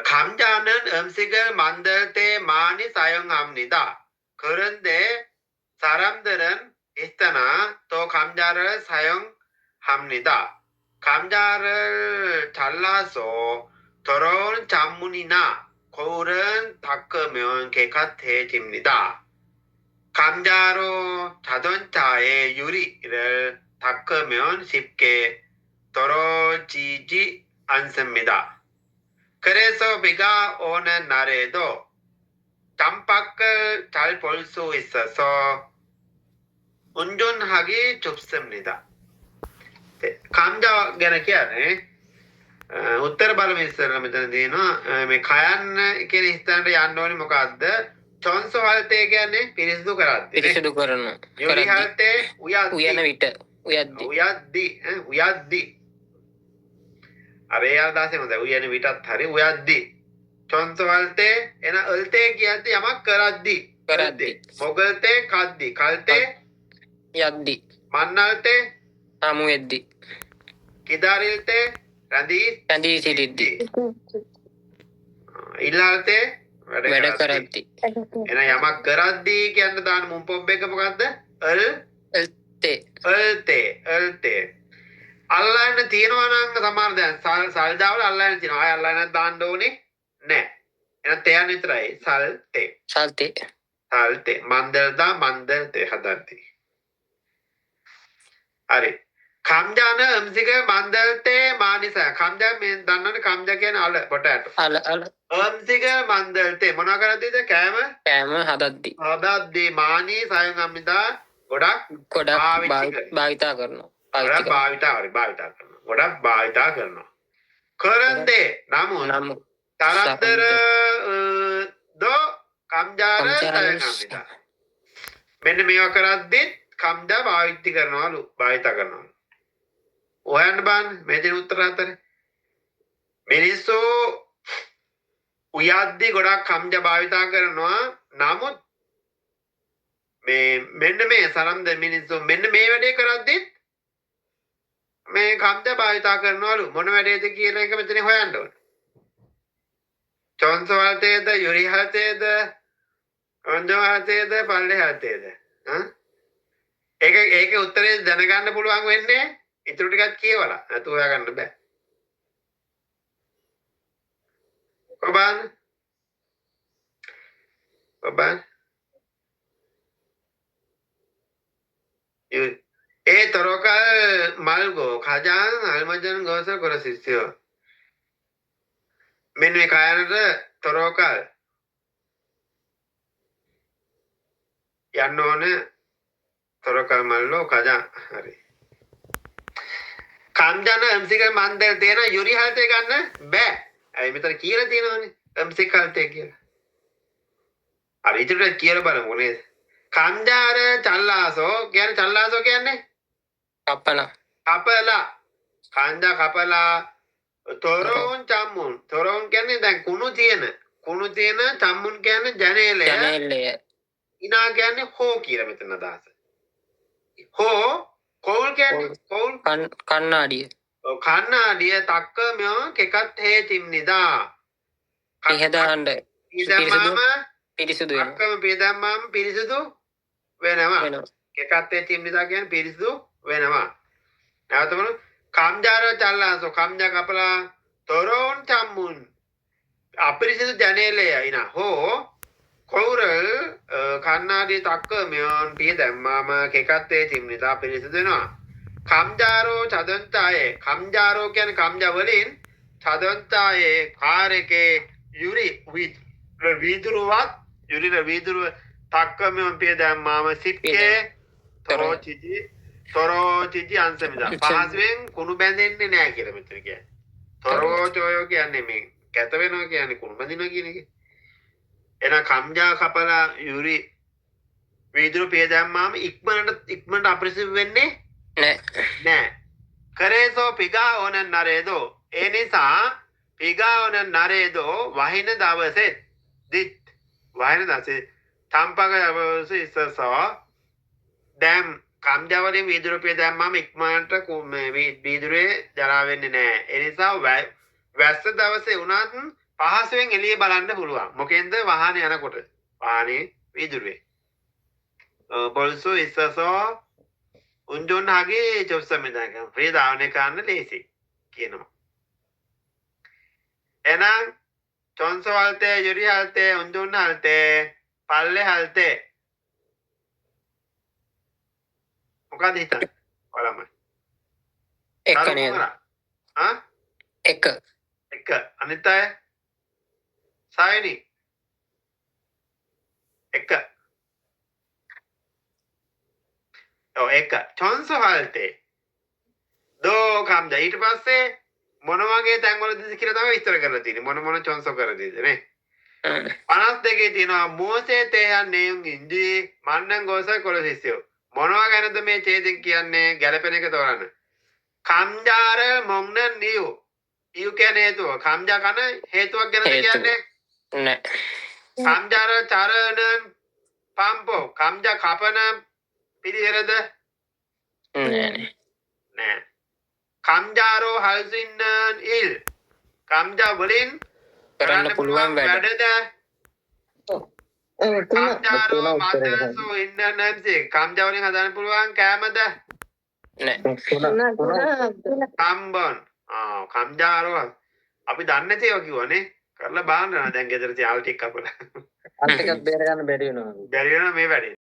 감자는 음식을 만들 때 많이 사용합니다. 그런데 사람들은 있잖아 또 감자를 사용합니다. 감자를 잘라서 더러운 잔문이나 거울은 닦으면 깨끗해집니다. 감자로 자동차의 유리를 닦으면 쉽게 떨어지지 않습니다. 그래서 비가 오는 날에도 창밖을 잘 볼 수 있어서 운전하기 좋습니다. 감자 ගැන කියන්නේ උත්තර බලමු ඉස්සෙල්ලා. මෙතන තියෙනවා මේ කයන්න කියන ස්ථානට යන්න ඕනේ මොකද්ද? චොන්සෝ හල්තේ කියන්නේ පිරිසිදු කරද්දි. පිරිසිදු කරන. යුරි හල්තේ උයද්දි. උයන විට උයද්දි. උයද්දි උයද්දි. අර ඒ අදහසේ හොඳයි. උයන විටත් හරි උයද්දි. චොන්සෝ හල්තේ එන අල්තේ කියද්දි යමක් කරද්දි. කරද්දි. මොගල්තේ කද්දි. කල්තේ යද්දි. මන්නල්තේ හමු වෙද්දි. කිදාරිල්තේ රැඳී සිටිද්දි. ඉල්ලාල්තේ වැඩ කරද්දි. එන යමක් කරද්දී කියන්න දාන මුම් පොබ් එක මොකද්ද? අල් තේ. අල් තේ අල් තේ. අල්ලන්න තියෙනවා නම් සමහර දැන් සල් දාවල අල්ලන්න තියෙනවා. ආය අල්ලන්න දාන්න ඕනේ නෑ. එහෙනම් තේයන් විතරයි. සල් තේ. සල් තේ. සල් තේ. මන්දල් දා මන්දල් තේ හදද්දි. හරි. 감자는 음식을 만들 때 많이 사용. 감자 මේ දන්නවනේ 감자 කියන්නේ අල පොටෑටෝ. අල අල. 음식을 만들 때 මොනවා කරද්දිද? කෑම කෑම හදද්දි. හදද්දි 많이 사용합니다. ගොඩක් ගොඩක් භාවිතා කරනවා. ගොඩක් භාවිතා හරි භාවිතා කරනවා. ගොඩක් භාවිතා කරනවා. 그런데 නමුත් තරතර දෝ 감자를 사용합니다. මෙන්න මේවා කරද්දිත් 감자 භාවිත කරනවලු භාවිතා කරනවලු. හොයන්න බලන්න මේ දෙන උත්තර හතරේ. මිනිස්සු උයද්දි ගොඩක් 감자 භාවිතා කරනවා. නමුත් මේ මෙන්න මේ සරම්ද මිනිස්සු මෙන්න මේ වැඩේ කරද්දිත් මේ 감자 භාවිතා කරනවලු. මොන වැඩේද කියන එක මෙතන හොයන්න ඕන. චොන්ස වල්තේද යුරි හතේද ඔන්ජෝ හතේද පල්ලේ හතේද? ඒක ඒකේ උත්තරේ දැනගන්න පුළුවන් වෙන්නේ ඉතුරු ටිකත් කියවලා. නැතුව හොයාගන්න බෑ. කොබන් කොබන් ඒ තොරකල් මල්ගෝ 가장 알맞은 것을 고르십시오. මෙන්න මේ කයනට තොරකල් යන්න ඕන තොරකල් මල්ලෝ 가장 හරි. 감자는 음식을 만들 때는 요리할 때 ගන්න බෑ. ඇයි මෙතන කියලා තියෙනවනේ 음식 할 때 කියලා. අර ඉතුරු ටික කියලා බලමු නේද? 감자를 잘라서 කියන්නේ 잘라서 කියන්නේ කපලා. කපලා. 감자 කපලා තොරෝන් චම්මුන්. තොරෝන් කියන්නේ දැන් කුණු තියෙන. කුණු තියෙන චම්මුන් කියන්නේ ජනේලය. ජනේලය. ඉනා කියන්නේ හෝ කියලා මෙතන අදහස. හෝ කෝල් කියන්නේ කෝල් කන්නාඩිය. ඔව් කන්නාඩිය තක්ක මෙව කෙකත් හේ චිම්නිදා. පිහදාන්න. පිහදාම පිරිසුදු වෙනවා. තක්කම පිහදාමම පිරිසුදු වෙනවා. කෙකත් හේ චිම්නිදා කියන්නේ පිරිසුදු වෙනවා. නැවත බලමු. 감자를 잘라서 감자 කපලා තොරෝන් චම්මුන් අපිරිසිදු ජනේලය ඉනා හෝ කවුරල් කන්නාඩිය තක්ක මෙවන් පිය දැම්මාම කෙකත් ඒ චිම්නිදා පිරිසිදු වෙනවා. 감자로 자동차에 감자로 කියන්නේ 감자 වලින් 자동차에 කාර් එකේ යුරි වීදුරුවත් යුරිර වීදුරුව තක්ක මෙවන් පිය දැම්මාම සිප්කේ තොරෝචිජි තොරෝචිජි අංශමිදා පහසුවෙන් කුණු බැඳෙන්නේ නෑ කියලා මෙතන කියන්නේ. තොරෝචෝයෝ කියන්නේ මේ කැත වෙනවා කියන්නේ කුණු බැඳිනවා කියන එක. එහෙනම් 감자 කපලා යුරි වීදුරු පිය දැම්මාම ඉක්මනට ඉක්මනට අපිරිසිදු වෙන්නේ නෑ. නෑ. කරේසෝ පිගා ඕන නරේදෝ. ඒ නිසා පිගා ඕන නරේදෝ වහින දවසේ දිත් වහින දවසේ චම්පක දවසේ ඉස්සසෝ දැන් 감자 වලින් වීදුරු පිය දැම්මාම ඉක්මනට මේ වීදුරුවේ ජලා වෙන්නේ නෑ. ඒ නිසා වැස්ස දවසේ වුණත් පහසුවෙන් එළිය බලන්න පුළුවන්. මොකෙන්ද? වාහනේ යනකොට. වාහනේ වීදුරුවේ. 볼 수 있어서 운전하기 좋습니다. ෆ්‍රී ධාවනය කරන්න ලේසි කියනවා. එහෙනම් 청소할 때, 요리할 때, 운전할 때, 빨래할 때 මොකද හිතන්නේ? ඔයාලම. එක නේද? ආ? එක. එක. අනිත් අය? සායනි. එක. ඔව් එක. 청소할 때. දෝ 감자 ඊට පස්සේ මොන වගේ තැන්වලදීද කියලා තමයි විස්තර කරලා තියෙන්නේ. මොන මොන 청소 කරදීද නේ? 52 තියෙනවා 무엇에 대한 내용인지 맞는 것을 고르십시오. මොනවා ගැනද මේ ඡේදයෙන් කියන්නේ? ගැලපෙන එක තෝරන්න. 감자를 먹는 이유. 이유 කියන්නේ හේතුව. 감자 කන හේතුවක් ගැනද කියන්නේ? නෑ. 감자를 자르는 방법. 감자 කපන පිළිවෙලද? නෑ. නෑ. 감자로 할 수 있는 일. 감자 වලින් කරන්න පුළුවන් වැඩ. වැඩද? 감자로 만들 수 있는 음식. 감자 වලින් හදන්න පුළුවන් කෑමද? නෑ. 3번. ආ 감자로 අපි දන්නේ නැති ඒවා කිව්වනේ. කරලා බලන්න දැන් ගෙදර තියාලා ටික කපලා. අත් ටිකක් බේර ගන්න බැරි වෙනවා. බැරි වෙනවා මේ වැඩේ.